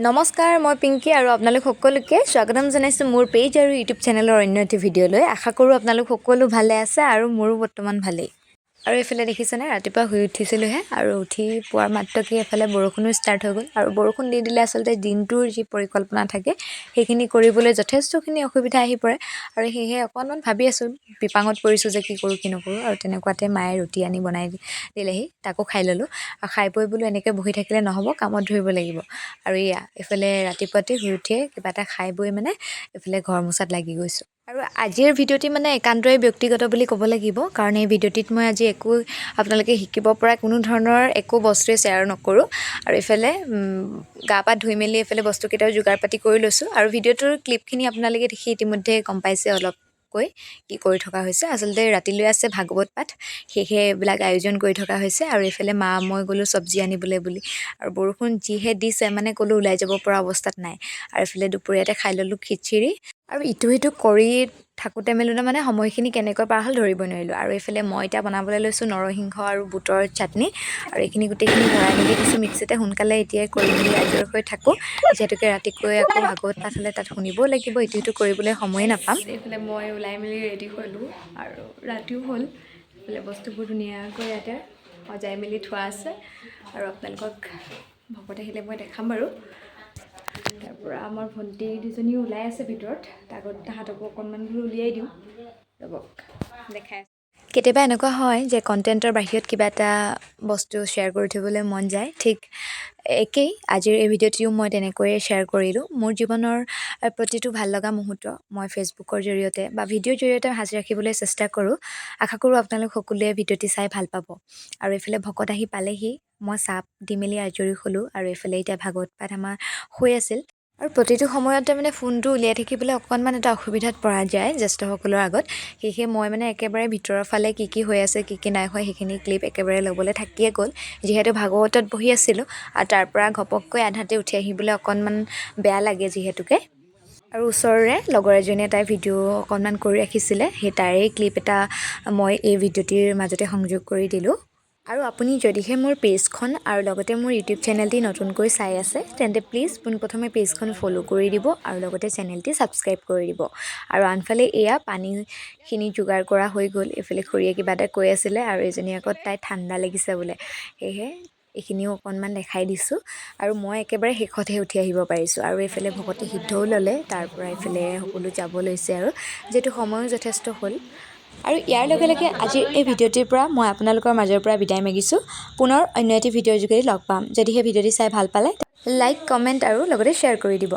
নমস্কাৰ, মই পিংকী আৰু আপোনালোক সকলোকে স্বাগতম জনাইছোঁ মোৰ পেজ আৰু ইউটিউব চেনেলৰ অন্য এটি ভিডিঅ'লৈ। আশা কৰোঁ আপোনালোক সকলো ভালে আছে আৰু মোৰো বৰ্তমান ভালেই। আৰু এইফালে দেখিছেনে, ৰাতিপুৱা শুই উঠিছিলোঁহে আৰু উঠি পোৱাৰ মাত্ৰকে এইফালে বৰষুণো ষ্টাৰ্ট হৈ গ'ল। আৰু বৰষুণ দি দিলে আচলতে দিনটোৰ যি পৰিকল্পনা থাকে, সেইখিনি কৰিবলৈ যথেষ্টখিনি অসুবিধা আহি পৰে। আৰু সেয়েহে অকণমান ভাবি আছোঁ, বিপাঙত পৰিছোঁ যে কি কৰোঁ, কি নকৰোঁ। আৰু তেনেকুৱাতে মায়ে ৰুটি আনি বনাই দিলেহি, তাকো খাই ল'লোঁ। আৰু খাই বৈ বোলো এনেকৈ বহি থাকিলে নহ'ব, কামত ধৰিব লাগিব। আৰু এয়া এইফালে ৰাতিপুৱাতে শুই উঠিয়ে কিবা এটা খাই বৈ মানে এইফালে ঘৰ মোচাত লাগি গৈছোঁ। আৰু আজিৰ ভিডিঅ'টি মানে একান্তই ব্যক্তিগত বুলি ক'ব লাগিব, কাৰণ এই ভিডিঅ'টিত মই আজি একো আপোনালোকে শিকিব পৰা কোনো ধৰণৰ একো বস্তুৱে শ্বেয়াৰ নকৰোঁ। আৰু এইফালে গা পা ধুই মেলি এইফালে বস্তুকেইটাও যোগাৰ পাতি কৰি লৈছোঁ। আৰু ভিডিঅ'টোৰ ক্লিপখিনি আপোনালোকে দেখি ইতিমধ্যে গম পাইছে অলপকৈ কি কৰি থকা হৈছে। আচলতে ৰাতিলৈ আছে ভাগৱত পাঠ, সেয়েহে এইবিলাক আয়োজন কৰি থকা হৈছে। আৰু এইফালে মা মই গ'লোঁ চব্জি আনিবলৈ বুলি। আৰু বৰষুণ যিহে দিছে, মানে ক'লো ওলাই যাব পৰা অৱস্থাত নাই। আৰু এইফালে দুপৰীয়াতে খাই ল'লোঁ খিচিৰি। আৰু ইটো সিটো কৰি থাকোঁতে মেলোঁতে মানে সময়খিনি কেনেকৈ পাৰ হ'ল ধৰিব নোৱাৰিলোঁ। আৰু এইফালে মই এতিয়া বনাবলৈ লৈছোঁ নৰসিংহ আৰু বুটৰ চাটনি। আৰু এইখিনি গোটেইখিনি ভৰাই মেলি দিছোঁ মিক্সিতে। সোনকালে এতিয়াই কৰি মেলি আজৰি হৈ থাকোঁ, যিহেতুকে ৰাতিকৈ আকৌ ভাগৱত পাঠ হ'লে তাত শুনিবও লাগিব, ইটো সিটো কৰিবলৈ সময়ে নাপাম। এইফালে মই ওলাই মেলি ৰেডি হ'লোঁ আৰু ৰাতিও হ'ল। এইফালে বস্তুবোৰ ধুনীয়াকৈ ইয়াতে সজাই মেলি থোৱা আছে আৰু আপোনালোকক ভকত আহিলে মই দেখাম বাৰু। তাৰপৰা আমাৰ ভণ্টি দুজনীও ওলাই আছে ভিতৰত, তাকত তাহাঁতকো অকণমান বোলো উলিয়াই দিওঁ। ৰ'বক, দেখাই আছোঁ। কেতিয়াবা এনেকুৱা হয় যে কণ্টেণ্টৰ বাহিৰত কিবা এটা বস্তু শ্বেয়াৰ কৰি থ'বলৈ মন যায়। ঠিক একেই আজিৰ এই ভিডিঅ'টিও মই তেনেকৈয়ে শ্বেয়াৰ কৰিলোঁ। মোৰ জীৱনৰ প্ৰতিটো ভাল লগা মুহূৰ্ত মই ফেচবুকৰ জৰিয়তে বা ভিডিঅ'ৰ জৰিয়তে সাঁচি ৰাখিবলৈ চেষ্টা কৰোঁ। আশা কৰোঁ আপোনালোক সকলোৱে ভিডিঅ'টি চাই ভাল পাব। আৰু এইফালে ভকত আহি পালেহি, মই চাহ দি মেলি আজৰি হ'লোঁ। আৰু এইফালে এতিয়া ভাগৱত পাঠ আমাৰ হৈ আছিল। আৰু প্ৰতিটো সময়তে মানে ফোনটো উলিয়াই থাকিবলৈ অকণমান এটা অসুবিধাত পৰা যায় জ্যেষ্ঠসকলৰ আগত। সেয়েহে মই মানে একেবাৰে ভিতৰৰ ফালে কি কি হৈ আছে, কি কি নাই হোৱা, সেইখিনি ক্লিপ একেবাৰে ল'বলৈ থাকিয়ে গ'ল, যিহেতু ভাগৱতত বহি আছিলোঁ আৰু তাৰ পৰা ঘপককৈ আধাতে উঠি আহিবলৈ অকণমান বেয়া লাগে যিহেতুকে। আৰু ওচৰৰে লগৰ এজনীয়ে তাই ভিডিঅ' অকণমান কৰি ৰাখিছিলে, সেই তাৰেই ক্লিপ এটা মই এই ভিডিঅ'টিৰ মাজতে সংযোগ কৰি দিলোঁ। আৰু আপুনি যদিহে মোৰ পেজখন আৰু লগতে মোৰ ইউটিউব চেনেলটি নতুনকৈ চাই আছে, তেন্তে প্লিজ পোনপ্ৰথমে পেজখন ফ'ল' কৰি দিব আৰু লগতে চেনেলটি ছাবস্ক্ৰাইব কৰি দিব। আৰু আনফালে এয়া পানীখিনি যোগাৰ কৰা হৈ গ'ল। এইফালে খুৰীয়ে কিবা এটা কৈ আছিলে আৰু এজনী আকৌ তাই ঠাণ্ডা লাগিছে বোলে, সেয়েহে এইখিনিও অকণমান দেখাই দিছোঁ। আৰু মই একেবাৰে শেষতহে উঠি আহিব পাৰিছোঁ। আৰু এইফালে ভকতে সিদ্ধও ল'লে, তাৰ পৰা এইফালে সকলো যাব লৈছে আৰু যিহেতু সময়ো যথেষ্ট হ'ল। আৰু ইয়াৰ লগে লগে আজিৰ এই ভিডিঅ'টিৰ পৰা মই আপোনালোকৰ মাজৰ পৰা বিদায় মাগিছোঁ। পুনৰ অন্য এটি ভিডিঅ'ৰ যোগেদি লগ পাম। যদিহে ভিডিঅ'টি চাই ভাল পালে, লাইক, কমেণ্ট আৰু লগতে শ্বেয়াৰ কৰি দিব।